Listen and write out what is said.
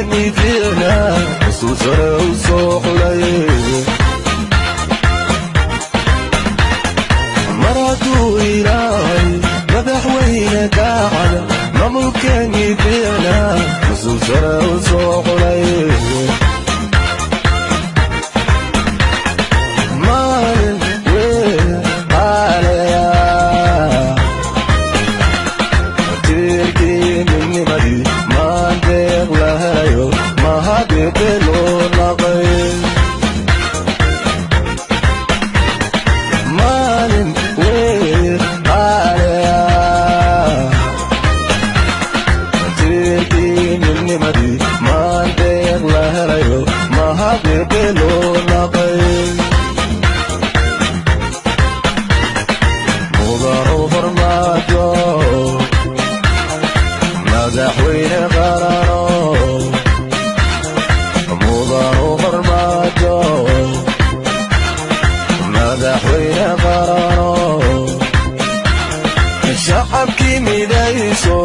Maamulkeennii fiicnaa, mas-uul sare u soo xulay. Mar hadduu Ilaahay madaxweyne daacada, maamulkeennii fiicnaa, mas-uul sare u soo xulay. Maalin weyn qaaliya, tiirkii midnimadii maandeeq la helayo, mahadiiqi loo naqay. Maalin weyn qaaliya, tiirkii midnimadii maandeeq la helayo, mahadiiqi loo naqay. Mudanu Farmaajo, madaxweyne qarano. Mudanu Farmaajo, madaxweyne qarano. Shacabkii midayso,